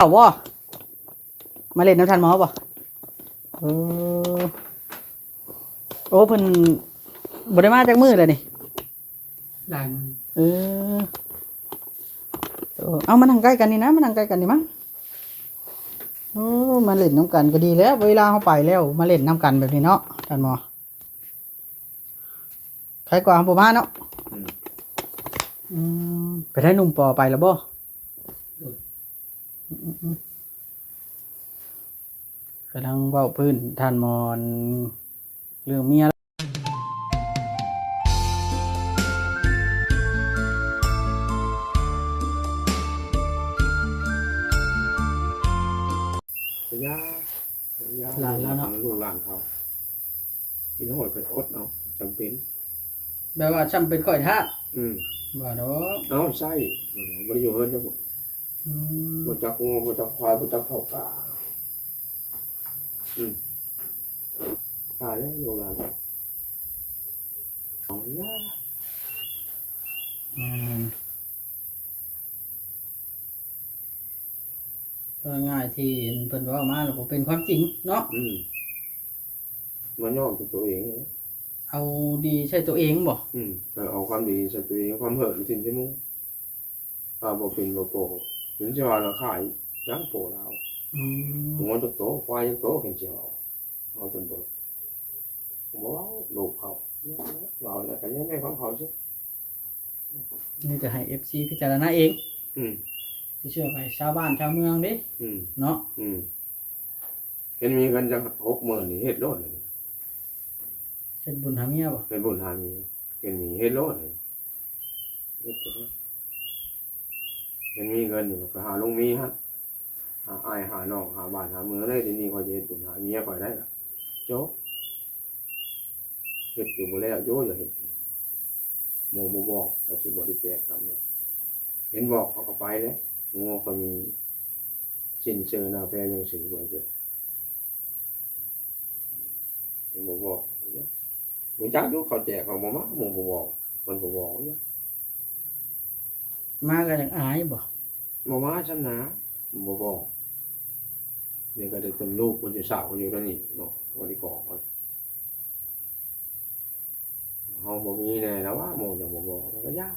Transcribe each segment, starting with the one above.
ເຂົ້າບໍ່? ມາຫຼິ້ນນຳທ່ານໝໍບໍ່? ເອີ ໂອ້ ເພິ່ນບໍ່ໄດ້ມາຈັກມື້ແລ້ວນີ້? ຫຼາຍມື້. ເອີ ເອົາມານັ່ງໃກ້ກັນນີ້ນະ ມານັ່ງໃກ້ກັນນີ້ມາ. ໂອ້ ມາຫຼິ້ນນຳກັນກໍດີແລ້ວ ເວລາເຮົາໄປແລ້ວ ມາຫຼິ້ນນຳກັນແບບນີ້ເນາະ ທ່ານໝໍ. ໃຄກວ່າເຮົາບໍ່ມາເນາະ. ອືມ ອືມ ໄປໄດ້ໜຸ່ມປໍໄປແລ້ວບໍ່? ໂດຍ. ອືມ ກຳລັງເວົ້າພື້ນທ່ານໝໍ ເລື່ອງເມຍ. ຢ່າ ຢ່າ ຫຼານລາວເນາະ ລູກຫຼານເຂົາ ກິນຮອດກໍອົດເອົາ ຈຳເປັນ ແບບວ່າຈຳເປັນຂ້ອຍທາດ. ອືມ ບໍ່ດອກ ເອົາໃຊ້ ບໍ່ໄດ້ຢູ່ເຮືອນເຈົ້າ. ອືມ ບໍ່ຈັກງົວ ບໍ່ຈັກຄວາຍ ບໍ່ຈັກເຂົ້າກາ. ອືມ ຕາຍແລ້ວລູກຫຼານ ເອົາ ຢ່າ. ອືມ ເວົ້າງ່າຍທີ່ເພິ່ນເວົ້າມາແລ້ວບໍ່ເປັນຄວາມຈິງເນາະ. ອືມ ມາຍ້ອງແຕ່ຕົວເອງ ເອົາດີໃສ່ຕົວເອງບໍ? ອືມ ເອົາຄວາມດີໃສ່ຕົວເອງ ຄວາມເຮີດຖິ້ມໃສ່ໝູ່. ຖ້າບໍ່ເປັນບໍ່ພໍ ເຫັນຊິວ່າລາວຂາຍຫຍັງໂປລາວ. ອືມ ງົວຈັກໂຕ ຄວາຍຈັກໂຕ ເຫັນຊິເອົາ ເອົາຈົນເບິດ. ບໍ່ເວົ້າລູກເຂົາ ເວົ້າແລ້ວກໍຍັງແມ່ນຂອງເຂົາຊິ. ນີ້ກໍໃຫ້ເອັຟຊີພິຈາລະນາເອງ. ອືມ ຊິເຊື່ອໃຜ ຊາວບ້ານຊາວເມືອງເດ້. ອືມ ເນາະ. ອືມ ເຫັນມີເງິນຈັກຫົກໝື່ນນີ້ ເຮັດໂລດເລີຍ. ເຮັດບຸນຫາເມຍບໍ? ເຮັດບຸນຫາເມຍ ເຫັນມີເຮັດໂລດເລີຍ. ເຮັດໂລດ ເຫັນມີເງິນນີ້ກໍໄປຫາລຸງມີຫັ້ນ ຫາອ້າຍຫານ້ອງ ຫາບ້ານຫາເມືອງເລີຍ. ດຽວນີ້ຂ້ອຍຈະເຮັດບຸນຫາເມຍຂ້ອຍໄດ້ລະ ໂຈະ. ເຮັດຢູ່ບໍ່ແລ້ວໂຍ ຢ່າເຮັດ ໝູ່ບໍ່ບອກ ຂ້ອຍຊິບໍ່ໄດ້ແຈກນຳ. ເຫັນບອກເຂົາກໍໄປແລ້ວ ງົວກໍມີ ຊິນເຊີນາແພວຈັ່ງຊີ້ ບໍ່ເກີດ ໝູ່ບໍ່ບອກ. ຮູ້ຈັກຢູ່ ເຂົາແຈກເຂົາບໍ່ມາ ໝູ່ບໍ່ບອກ ເພິ່ນບໍ່ບອກ. ມາກໍຍັງອາຍບໍ? ບໍ່ມາຊັ້ນນາ ບໍ່ບອກ. ນີ້ກໍໄດ້ຕົນລູກເພິ່ນຢູ່ສາວເພິ່ນຢູ່ແຖວນີ້ເນາະ ບໍ່ໄດ້ກອກ. ເຮົາບໍ່ມີແນ່ລະວ່າ ໝູ່ຍັງບໍ່ບອກ ແລ້ວກໍຢ່າ.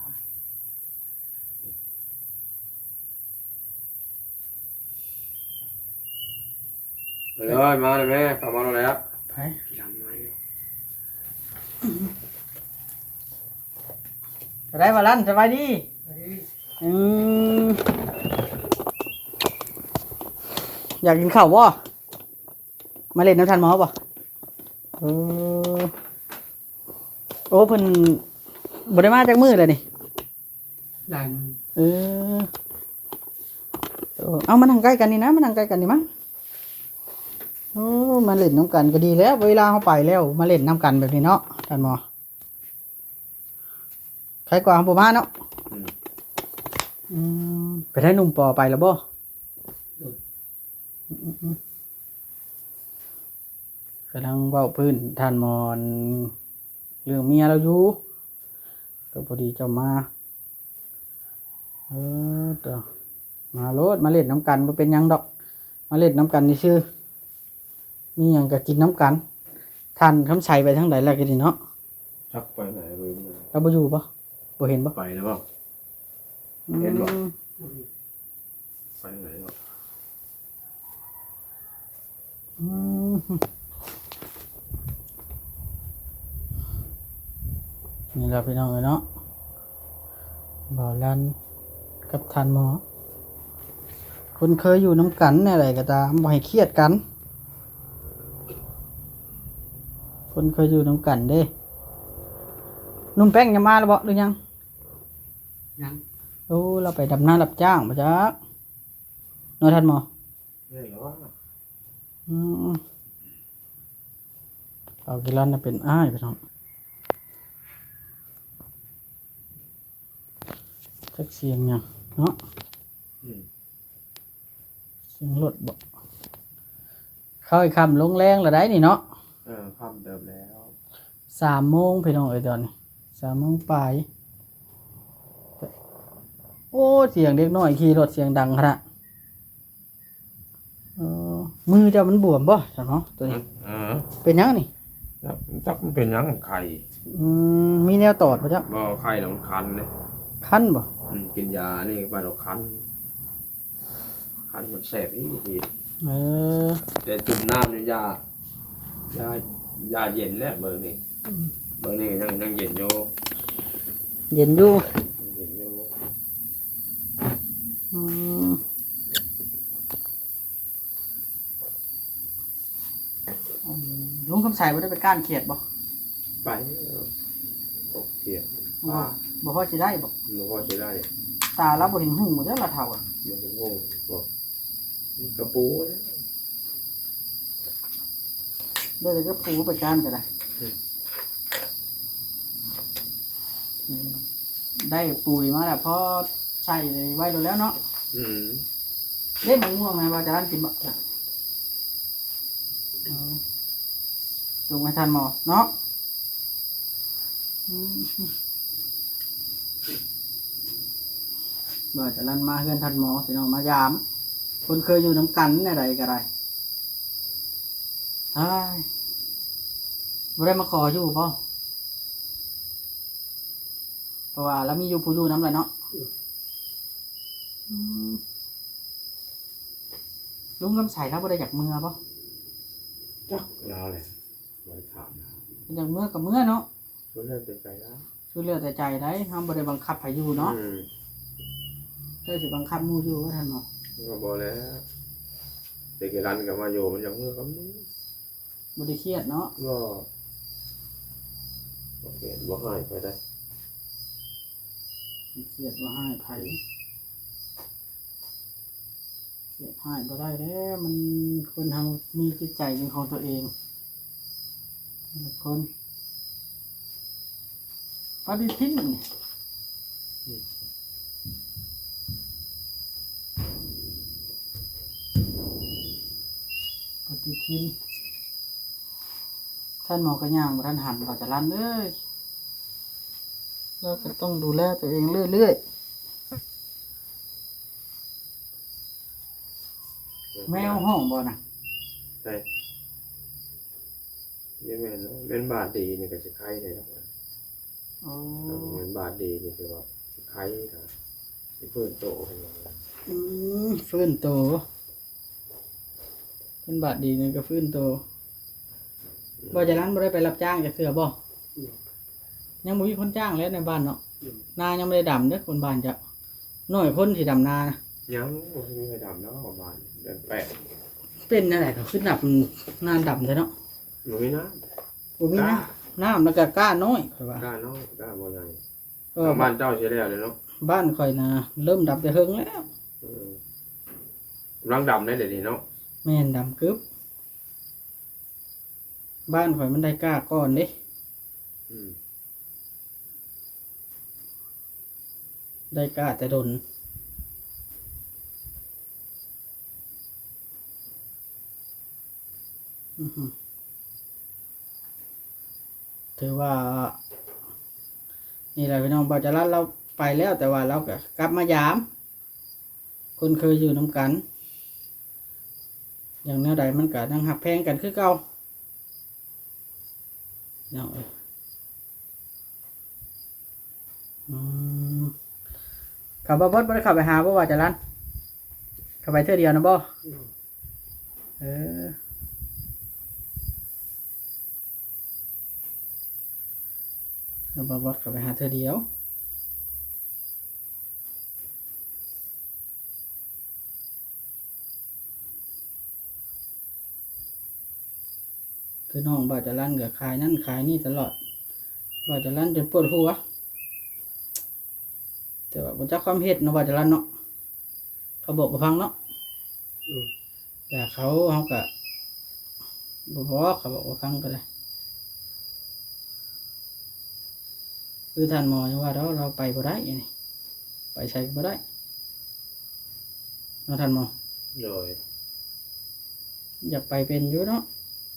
ເອີຍ ມາແລ້ວແມ່ ເຂົ້າມາແລ້ວ. ໃຜ? ກິນລຳໄມ້. ຈະໄດ້ບໍ່ລັນ ສະບາຍດີ. ອືມ ຢາກກິນເຂົ້າບໍ່? ມາຫຼິ້ນນຳທ່ານໝໍບໍ່? ເອີ ໂອ້ ເພິ່ນບໍ່ໄດ້ມາຈັກມື້ແລ້ວນີ້? ຫຼາຍມື້. ເອີ ເອົາມານັ່ງໃກ້ກັນນີ້ນະ ມານັ່ງໃກ້ກັນນີ້ມາ. ໂອ້ ມາຫຼິ້ນນຳກັນກໍດີແລ້ວ ເວລາເຮົາໄປແລ້ວ ມາຫຼິ້ນນຳກັນແບບນີ້ເນາະ ທ່ານໝໍ. ໃຄກວ່າເຮົາບໍ່ມາເນາະ. ອືມ ອືມ ໄປໄດ້ໜຸ່ມປໍໄປແລ້ວບໍ່? ໂດຍ. ອືມ ກຳລັງເວົ້າພື້ນທ່ານໝໍ ເລື່ອງເມຍລາວຢູ່ ກໍພໍດີເຈົ້າມາ. ເອີ ໂຕ ມາໂລດ ມາຫຼິ້ນນຳກັນ ບໍ່ເປັນຫຍັງດອກ ມາຫຼິ້ນນຳກັນຊື່ໆ ມີຫຍັງກໍກິນນຳກັນ. ທ່ານຄຳໄສໄປທາງໃດແລ້ວກີ້ນີ້ເນາະ? ຈັກໄປໃສ ລາວບໍ່ຢູ່ບໍ? ບໍ່ເຫັນບໍ? ໄປແລ້ວບໍ? ອືມ ເຫັນບໍ? ໄປທາງໃດເນາະ? ອືມ ນີ້ລະພີ່ນ້ອງເອີຍເນາະ ບ່າວລັນກັບທ່ານໝໍ ຄົນເຄີຍຢູ່ນຳກັນແນວໃດກໍຕາມ ບໍ່ໃຫ້ຄຽດກັນ ຄົນເຄີຍຢູ່ນຳກັນເດ້. ໜຸ່ມແປ້ງຍັງມາແລ້ວບໍ່ ຫຼືຍັງ? ຍັງ. ໂອ້ ລາວໄປດຳນາຮັບຈ້າງບໍ່ຈັກເນາະ ທ່ານໝໍ. ແມ່ນແລ້ວວ່າ ອືມ ເອົາກິລັນນະເປັນອ້າຍພີ່ນ້ອງ ຈັກສຽງຫຍັງເນາະ. ອືມ ສຽງລົດບໍ? ເຂົ້າໃຫ້ຄ່ຳລົງແລງລະໄດ໋ນີ້ເນາະ. ເອີ ຄ່ຳເຕີບແລ້ວ ສາມໂມງພີ່ນ້ອງເອີຍ ຕອນນີ້ສາມໂມງປາຍ. ໂອ້ ສຽງເດັກນ້ອຍຂີ່ລົດສຽງດັງຂະໜາດ. ເອີ ມືເຈົ້າມັນບວມບໍ່ ທ່ານໝໍ ໂຕນີ້? ເອີ ເປັນຫຍັງນີ້? ຈັກ ຈັກມັນເປັນຫຍັງ ໄຂ້. ອືມ ມີແນວຕອດບໍ່ເຈົ້າ? ບໍ່ ໄຂ້ແລ້ວມັນຄັນເດ້. ຄັນບໍ່? ອືມ ກິນຢານີ້ໄປແລ້ວຄັນ ຄັນມັນແສບອີກ. ເອີ ແຕ່ຈຸ່ມນ້ຳໃນຢາ ຢາ ຢາເຢັນແຫຼະເບິ່ງນີ້. ອືມ ເບິ່ງນີ້ຍັງ ຍັງເຢັນຢູ່ ເຢັນຢູ່ ເຢັນຢູ່. ອືມ ອືມ ລຸງຄຳໄສບໍ່ໄດ້ໄປກ້ານຂຽດບໍ່? ໄປ ຂຽດ ບໍ່ ບໍ່ພໍຊິໄດ້ບໍ່? ບໍ່ພໍຊິໄດ້ ຕາລາວບໍ່ເຫັນຫຸ່ງເດ້ ລາວເຖົ້າອະ ບໍ່ເຫັນຫຸ່ງ ບໍ່ ກະປູເດ້ ໄດ້ແຕ່ກະປູໄປກ້ານກໍໄດ້. ອືມ ອືມ ໄດ້ປຸ໋ຍມາແລ້ວ ພໍໃສ່ໄວ້ໂລດແລ້ວເນາະ. ອືມ ເດ້ ມະມ່ວງນະ ວ່າຈະລັນກິນບໍ່? ອືມ ຈົ່ງໃຫ້ທ່ານໝໍເນາະ. ອືມ ວ່າຈະລັນມາເຮືອນທ່ານໝໍ ພີ່ນ້ອງ ມາຢາມ ຄົນເຄີຍຢູ່ນຳກັນແນວໃດກໍໄດ້. ອ້າຍ ບໍ່ໄດ້ມາຂໍຢູ່ບໍ່? ເພາະວ່າລາວມີຢູ່ຜູ້ຢູ່ນຳແຫຼະເນາະ. ອືມ ອືມ ລຸງຄຳໄສລາວບໍ່ໄດ້ຢາກເມືອບໍ່? ຈັກລາວແຫຼະ ບໍ່ໄດ້ຖາມລາວ. ຢາກເມືອກໍເມືອເນາະ ສຸດແລ້ວແຕ່ໃຈລາວ. ສຸດແລ້ວແຕ່ໃຈໃດ໋ ເຮົາບໍ່ໄດ້ບັງຄັບໃຜຢູ່ເນາະ. ອືມ ເຈົ້າຊິບັງຄັບໝູ່ຢູ່ບໍ່ ທ່ານໝໍ? ກໍບໍ່ແລ້ວ ເດັກອີ່ຫຼັນກໍມາຢູ່ ມັນຢາກເມືອກໍເມືອ. ບໍ່ໄດ້ຄຽດເນາະ. ບໍ່ ບໍ່ຄຽດ ບໍ່ຮ້າຍໃຜໃດ໋. ບໍ່ຄຽດບໍ່ຮ້າຍໃຜ ຄຽດຮ້າຍບໍ່ໄດ້ແລ້ວ. ມັນ ຄົນເຮົາມີຈິດໃຈເປັນຂອງຕົວເອງ ແຕ່ລະຄົນ. ປະຕິທິນນີ້ ອືມ ປະຕິທິນ ທ່ານໝໍກໍຍ່າງບໍ່ທັນຫັນ ບ່າວຈະລັນເອີຍ. ລາວກໍຕ້ອງດູແລຕົວເອງເລື້ອຍໆ. ແມວຮ້ອງບໍ່ນະ? ໃຊ່ ບໍ່ແມ່ນ ແມ່ນບາດດີນີ້ກໍຊິໄຄແດ່ດອກ. ໂອ້ ແມ່ນບາດດີນີ້ຄືວ່າຊິໄຄນະ ຊິຟື້ນໂຕ. ອືມ ຟື້ນໂຕ ເປັນບາດດີນີ້ກໍຟື້ນໂຕ. ອືມ ບໍ່ຈະລັນບໍ່ໄດ້ໄປຮັບຈ້າງຈັກເທື່ອບໍ່? ອືມ ຍັງບໍ່ມີຄົນຈ້າງແຫຼະໃນບ້ານເນາະ. ອືມ ນາຍັງບໍ່ໄດ້ດຳເດີ້ ຄົນບ້ານເຈົ້າ ນ້ອຍຄົນຊິດຳນານະ. ຍັງບໍ່ມີໃຜດຳເນາະ ບ້ານເດືອນແປດ. ເປັນແນວໃດກໍຄືນັບນານດຳແທ້ເນາະ? ບໍ່ມີນ້ຳ ບໍ່ມີນ້ຳ ກ້າ ນ້ຳແລ້ວກໍກ້ານ້ອຍ ຂ້ອຍວ່າ ກ້ານ້ອຍ ກ້າບໍ່ໃຫຍ່. ເອີ ບ້ານເຈົ້າຊິແລ້ວເດ້ເນາະ. ບ້ານຂ້ອຍນະເລີ່ມດຳແຕ່ເຫິງແລ້ວ. ເອີ ກຳລັງດຳໄດ້ເດນີ້ເນາະ. ແມ່ນ ດຳກຶບ. ບ້ານຂ້ອຍມັນໄດ້ກ້າກ່ອນເດ້. ອືມ ໄດ້ກ້າແຕ່ດົນ. ອືຮຶ ຖືວ່າ ນີ້ແຫຼະພີ່ນ້ອງ ບ່າວຈະລັນລາວໄປແລ້ວ ແຕ່ວ່າລາວກໍກັບມາຢາມ ຄົນເຄີຍຢູ່ນຳກັນ ຢ່າງແນວໃດມັນກໍຍັງຮັກແພງກັນຄືເກົ່າ ພີ່ນ້ອງເອີຍ. ອືມ ຂ້າບໍ່ ບໍ່ໄດ້ເຂົ້າໄປຫາບໍ່ ບ່າວຈະລັນ? ເຂົ້າໄປເທື່ອດຽວນະບໍ່? ເອີ ແລ້ວບ່າວບອດເຂົ້າໄປຫາເທື່ອດຽວ. ຄືນ້ອງບ່າວຈະລັນກໍຂາຍນັ້ນຂາຍນີ້ຕະຫຼອດ ບ່າວຈະລັນຈົນປວດຫົວ. ແຕ່ວ່າບໍ່ຈັກຄວາມເຮັດເນາະ ບ່າວຈະລັນເນາະ ເຂົາບອກບໍ່ຟັງເນາະ. ອືມ ແຕ່ເຂົາ ເຮົາກະບໍ່ບອກ ເຂົາບອກບໍ່ຟັງກໍໄດ້. ຄືທ່ານໝໍຍັງວ່າດອກ ລາວໄປບໍ່ໄດ້ນີ້ ໄປໃສກໍບໍ່ໄດ້ເນາະທ່ານໝໍ. ໂດຍ ຢາກໄປເປັນຢູ່ເນາະ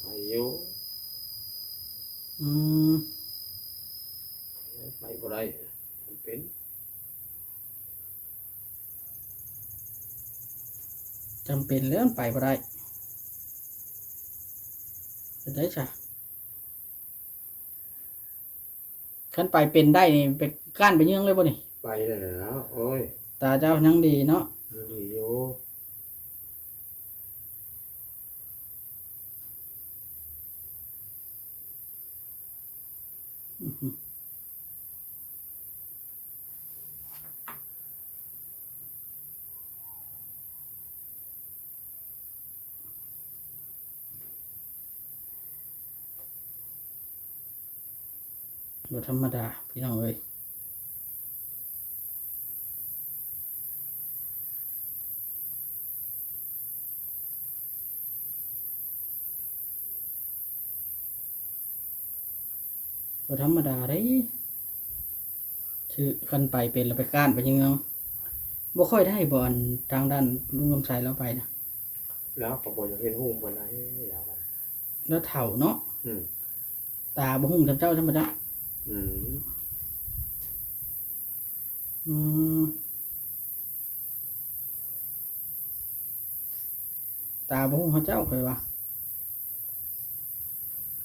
ໄປຢູ່. ອືມ ໄປບໍ່ໄດ້ ຈຳເປັນ. ຈຳເປັນແລ້ວ ມັນໄປບໍ່ໄດ້ ເຮັດໄດ້ຊະ? ຄັນໄປເປັນໄດ້ນີ້ ໄປກ້ານໄປເຍືອງເລີຍບໍ່ນີ້? ໄປແລ້ວ ໂອ້ຍ ຕາເຈົ້າຍັງດີເນາະ? ຍັງດີຢູ່. ບໍ່ທຳມະດາພີ່ນ້ອງເອີຍ. ບໍ່ທຳມະດາເດ້ ຄືຄັນໄປເປັນແລ້ວໄປກ້ານໄປເຍືອງ ບໍ່ຄ່ອຍໄດ້ບໍ່ ອັນທາງດ້ານລຸງຄຳໄຊລາວໄປນະ? ລາວກໍບໍ່ຢາກເຮັດໂຮງປານໃດ ລາວ ລາວເຖົ້າເນາະ. ອືມ ຕາບໍ່ຮຸ່ງສ່ຳເຈົ້າ ທຳມະດາ. ອືມ ອືມ ຕາບໍ່ຮູ້ເຂົາເຈົ້າ ຂ້ອຍວ່າ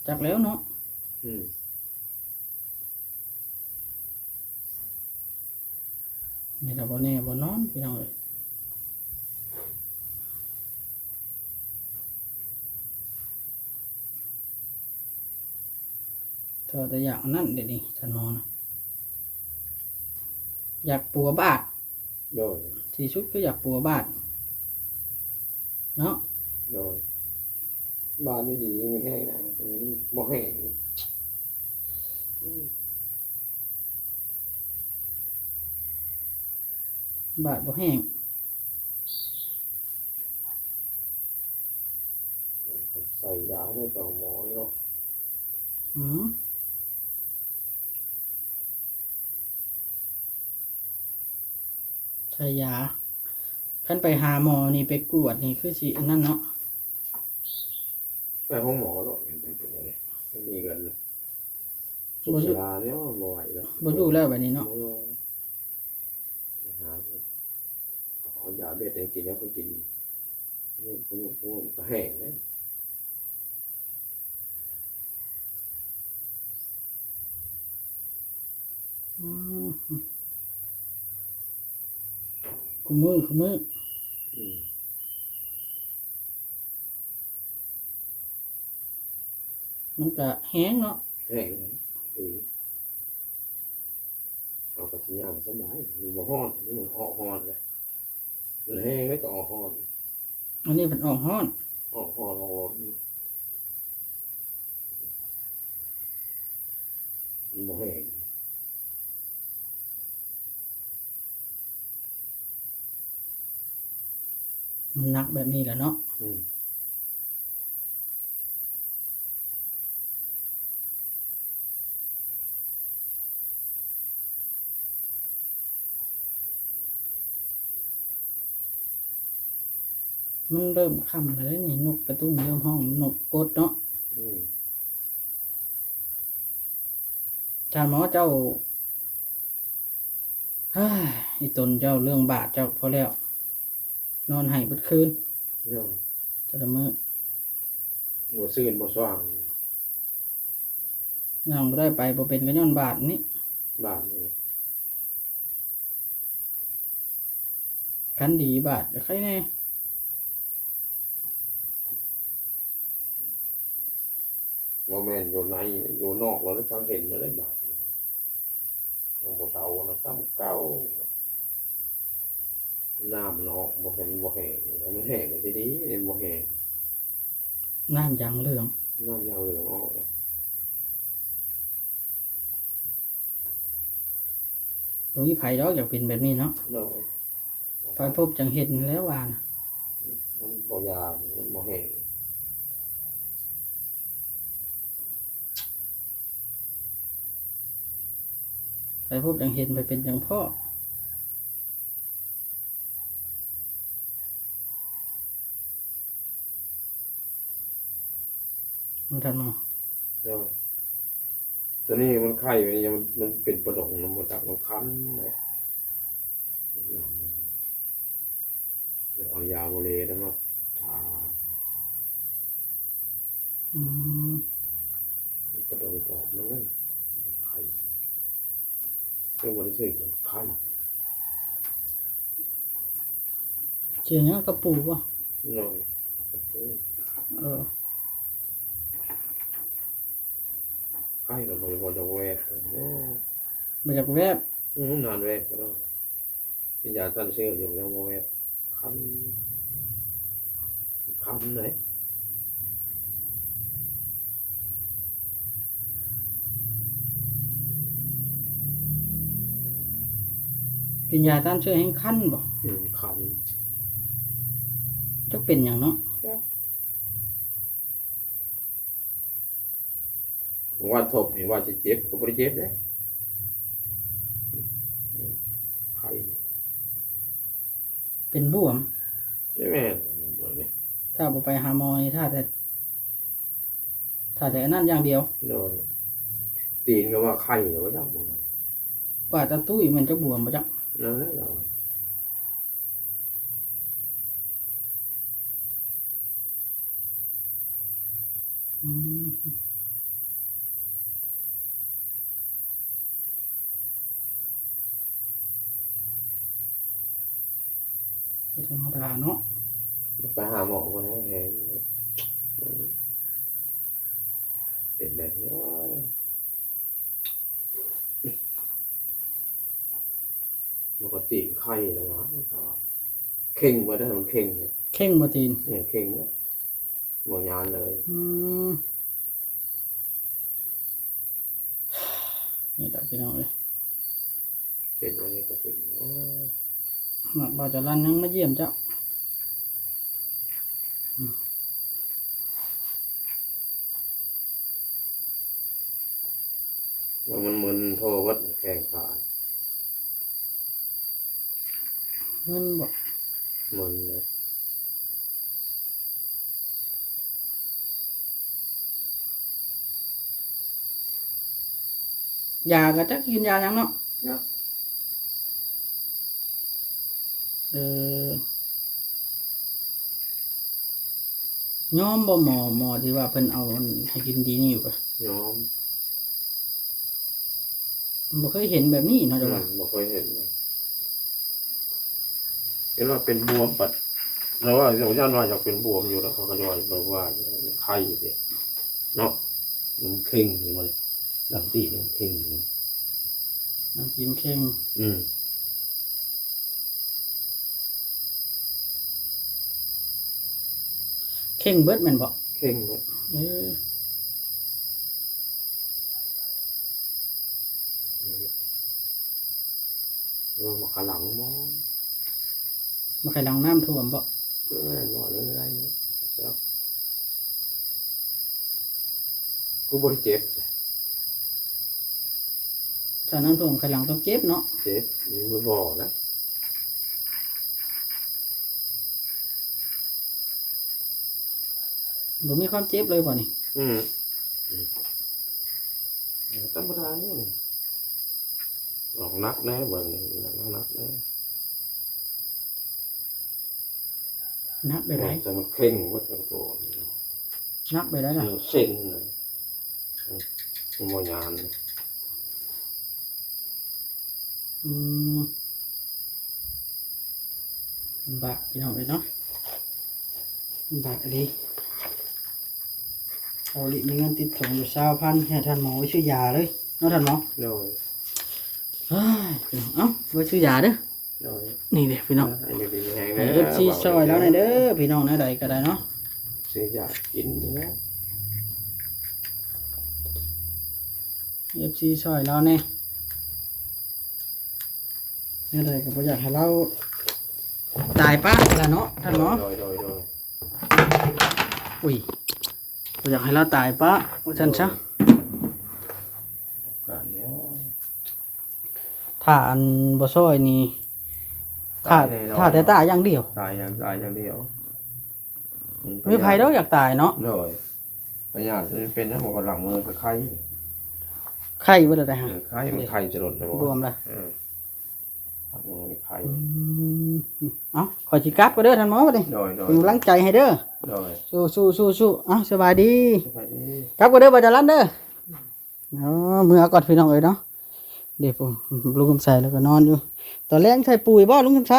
ຈັກແລ້ວເນາະ. ອືມ ນີ້ລະບໍ່ແນ່ບໍ່ນອນ ພີ່ນ້ອງເອີຍ. ເຂົາແຕ່ຢາກອັນນັ້ນເດນີ້ ທ່ານໝໍນະ ຢາກປົວບາດ. ໂດຍ ທີ່ສຸດຄືຢາກປົວບາດເນາະ. ໂດຍ ບາດນີ້ດີ ມີແຮງນະ ບໍ່ແຫ້ງ ບາດບໍ່ແຫ້ງ. ໃສ່ຢາໃຫ້ປາໝໍເນາະ. ອືມ ໃສ່ຢາ ຄັນໄປຫາໝໍນີ້ ໄປກວດນີ້ ຄືຊິອັນນັ້ນເນາະ. ໄປໂຮງໝໍໂລດ ເປັນ ເປັນ ເປັນ ເປັນ ມີເງິນ ສຸກສະລາແລ້ວ ບໍ່ໄຫວແລ້ວ ບໍ່ຢູ່ແລ້ວບາດນີ້ເນາະ. ເອີ ໄປຫາ ເອົາຢາເມັດໃຫ້ກິນ ແລ້ວກໍກິນ ມື້ ມື້ ມື້ ມື້ກໍແຫ້ງເດ້. ອືມ ຄູ່ມື້ ຄູ່ມື້ ອືມ ມັນກະແຮງເນາະ ແຮງ ເອີ ເຮົາກໍຊິຍ່າງສະບາຍ ມັນບໍ່ຮ້ອນ ນີ້ມັນອອກຮ້ອນເດ້ ມັນແຮງແລ້ວກໍອອກຮ້ອນ. ອັນນີ້ເພິ່ນອອກຮ້ອນ ອອກຮ້ອນ ອອກຮ້ອນ ມັນບໍ່ແຮງ ມັນໜັກແບບນີ້ແຫຼະເນາະ. ອືມ ມັນເລີ່ມຄ່ຳແລ້ວເດ້ນີ້ ນົກກະຕຸ້ງເລີ່ມຮ້ອງ ນົກກົດເນາະ. ອືມ ທ່ານໝໍເຈົ້າ ເຮີ້ຍ ອີ່ຕົນເຈົ້າ ເລື່ອງບາດເຈົ້າພໍແລ້ວ ນອນໄຫ້ເບິດຄືນ ໂດຍ ແຕ່ລະມື້ ບໍ່ຊື່ນບໍ່ສວ່າງ ຍ່າງບໍ່ໄດ້ໄປບໍ່ເປັນ ກໍຍ້ອນບາດນີ້ ບາດນີ້. ຄັນດີບາດກໍໄຄແດ່ ບໍ່ແມ່ນຢູ່ໃນ ຢູ່ນອກແລ້ວຈັ່ງເຫັນຢູ່ໄດ໋ບາດ ຂອງຜູ້ເຖົ້ານະ ສ່ຳເກົ່າ ນ້ຳມັນອອກ ບໍ່ໃຫ້ມັນບໍ່ແຫ້ງ ໃຫ້ມັນແຫ້ງກໍຊິດີ ມັນບໍ່ແຫ້ງ ນ້ຳຢາງເຫຼືອງ ນ້ຳຢາງເຫຼືອງອອກ. ບໍ່ມີໃຜດອກຢາກເປັນແບບນີ້ເນາະ ໂດຍ ໄປພົບຈັ່ງເຫັນແລ້ວວ່ານະ ມັນບໍ່ຢາກ ມັນບໍ່ແຫ້ງ ໄປພົບຈັ່ງເຫັນ ໄປເປັນຈັ່ງພໍ້. ມັນທັນເນາະ ໂດຍ ຕົວນີ້ມັນໄຂ້ໄວ້ນີ້ ມັນ ມັນເປັນປະດົງນຳ ບໍ່ຈັກ ມັນຄັນເດ້ ເອົາ ຢາບໍ່ເລນຳເນາະ ທາ ອືມ ປະດົງປອບນັ້ນ ໄຂ້ ຍັງບໍ່ໄດ້ຊື້ ໄຂ້ ເສຍຫຍັງ ກະປູບໍ່? ໂດຍ ກະປູ ເອີ ໄຂ້ລະບໍ່ ບໍ່ຢາກແວບ ໂອ້ ບໍ່ຢາກແວບ ອືມ ນານແວບບໍ່ໄດ້ ກິນຢາຕ້ານເຊື້ອຢູ່ ຍັງບໍ່ແວບ ຄັນ ຄັນເດ້. ກິນຢາຕ້ານເຊື້ອແຮ່ງຄັນບໍ່? ອືມ ຄັນ ຈັກເປັນຫຍັງເນາະ? ຈັກ ວ່າທົບນີ້ວ່າຊິເຈັບກໍບໍ່ໄດ້ເຈັບເດ້ ໄຂ້ ເປັນບວມ ແມ່ນ ເບິ່ງນີ້ ຖ້າບໍ່ໄປຫາໝໍນີ້ ຖ້າແຕ່ ຖ້າແຕ່ອັນນັ້ນຢ່າງດຽວ ໂດຍ ຕີນກໍວ່າໄຂ້ແລ້ວ ວ່າຈັກບໍ່ ວ່າຕາຕຸ້ຍແມ່ນຈະບວມບໍ່ຈັກ ນັ້ນແຫຼະ ອືມ ບໍ່ທຳມະດາເນາະ ໄປຫາໝໍບໍ່ໄດ້ແຮງ ເປັນແບບນີ້ ໂອ້ຍ. ປົກກະຕິໄຂ້ແລ້ວຫວາ ເຄັ່ງບໍ່ໄດ້ ມັນເຄັ່ງເດ້ ເຄັ່ງບໍ່ຕີນ ເອີ ເຄັ່ງບໍ່ ບໍ່ຍານເລີຍ ອືມ ນີ້ລະພີ່ນ້ອງເອີຍ ເປັນອັນນີ້ກໍເປັນ ໂອ້ ມາ ບ່າວຈະລັນຍັງມາຢ້ຽມເຈົ້າ ອືມ. ວ່າມັນມຶນທົ່ວເບິດແຂ້ງຂາ ມຶນບໍ່? ມຶນເດ້ ຢາກໍຈັກກິນຢາຫຍັງເນາະ ເນາະ. ເອີ ຍອມບໍ່ໝໍ ໝໍທີ່ວ່າເພິ່ນເອົາອັນໃຫ້ກິນດີນີ້ຢູ່ກະ? ຍອມ ບໍ່ເຄີຍເຫັນແບບນີ້ເນາະ ເຈົ້າວ່າ ອືມ ບໍ່ເຄີຍເຫັນ ເຫັນວ່າເປັນບວມ ບັດ ແລ້ວວ່າຢ້ານວ່າຢາກເປັນບວມຢູ່ ແລ້ວເຂົາກໍວ່າ ວ່າໄຂ້ເດ້ເນາະ ມັນເຄັ່ງນີ້ ມັນດັງຕີນມັນເຄັ່ງນີ້ ດັງຕີນເຄັ່ງ ອືມ. ເຄັ່ງເບິດແມ່ນບໍ່? ເຄັ່ງເບິດ ເອີ ເອີ ໝາກຂາຫຼັງບໍ່? ໝາກຂາຫຼັງນ້ຳຖ້ວມບໍ່? ແມ່ນບໍ່ ເລື່ອຍໆ ເນາະ ຄືບໍ່ໄດ້ເຈັບ ຖ້ານ້ຳຖ້ວມໄຂ່ຫຼັງຕ້ອງເຈັບເນາະ ເຈັບ ມີບໍ່ນະ ບໍ່ມີຄວາມເຈັບເລີຍບໍ່ນີ້? ອືມ ອືມ ທຳມະດາຢູ່ນີ້ ອອກໜັກແດ່ເບິ່ງນີ້ ໜັກແດ່ ໜັກແບບໃດ? ແຕ່ມັນເຄັ່ງເບິດ ໂຕ ໜັກແບບໃດລະ? ເສັ້ນນະ ມັນບໍ່ຍານ ອືມ ລຳບາກພີ່ນ້ອງເອີຍເນາະ ລຳບາກອີ່ຫຼີ ເອົາລິ ມີເງິນຕິດຖົງຢູ່ຊາວພັນ ໃຫ້ທ່ານໝໍໄປຊື້ຢາເລີຍເນາະ ທ່ານໝໍ ໂດຍ. ເອີຍ ພີ່ນ້ອງ ເອົ້າ ໄວ້ຊື້ຢາເດີ ໂດຍ ນີ້ເດ້ພີ່ນ້ອງ ເອີ ໃຫ້ຢູ່ດີມີແຮງເດີ ໃຫ້ເອັຟຊີຊ່ອຍລາວແດ່ເດີພີ່ນ້ອງ ແນວໃດກໍໄດ້ເນາະ ຊື້ຢາກິນນີ້ແຫຼະ ເອັຟຊີຊ່ອຍລາວແດ່ ແນວໃດກໍບໍ່ຢາກໃຫ້ລາວຕາຍປະລະເນາະ ທ່ານໝໍ ໂດຍ ໂດຍ ໂດຍ ອຸ້ຍ ບໍ່ຢາກໃຫ້ລາວຕາຍປະ ວ່າຊັ້ນຊະ ໂດຍ ການດຽວ ຖ້າອັນບໍ່ຊ່ອຍນີ້ ຖ້າ ຕາຍແນ່ນອນ ຖ້າແຕ່ຕາຍຢ່າງດຽວ ຕາຍຢ່າງ ຕາຍຢ່າງດຽວ ບໍ່ມີໃຜດອກຢາກຕາຍເນາະ ໂດຍ ພະຍາດເປັນນະ ມັນກໍຫຼັງມືກໍໄຂ້ ໄຂ້ເບິດແລ້ວໄດ໋ຫະ ເອີ ໄຂ້ ມັນໄຂ້ຈະດົນແລ້ວ ບວມລະ ເອີ ຍັງບໍ່ໄດ້ຂາຍ. ອືມ ເອົ້າ ຂ້ອຍຊິກັບກ່ອນເດີທ່ານໝໍບັດນີ້. ໂດຍໆ ເປັນກຳລັງໃຈໃຫ້ເດີ. ໂດຍ ສູ້ໆໆໆ. ເອົ້າ ສະບາຍດີ. ສະບາຍດີ. ກັບກ່ອນເດີບ່າວຈາຣັນເດີ. ອໍ ເມືອກ່ອນພີ່ນ້ອງເອີຍເນາະ. ເດ້ ລຸງຄຳໄຊລາວກໍນອນຢູ່. ຕອນແລງໃສ່ປຸ໋ຍບໍ່ລຸງຄຳໄຊ?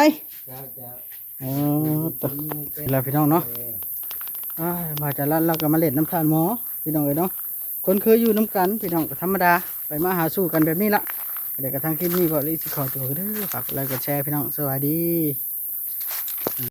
ເຈົ້າໆ. ເອີ ຕະ ນີ້ແຫຼະພີ່ນ້ອງເນາະ. ເອີ ອ່າ ບ່າວຈາຣັນລາວກໍມາຫຼິ້ນນຳທ່ານໝໍພີ່ນ້ອງເອີຍເນາະ. ຄົນເຄີຍຢູ່ນຳກັນພີ່ນ້ອງ ກໍທຳມະດາ ໄປມາຫາສູ່ກັນແບບນີ້ລະ. ແລ້ວກໍທາງຄລິບນີ້ກໍເລີຍຊິຂໍຕົວກ່ອນເດີ. ຝາກກົດໄລກົດແຊພີ່ນ້ອງ. ສະບາຍດີ.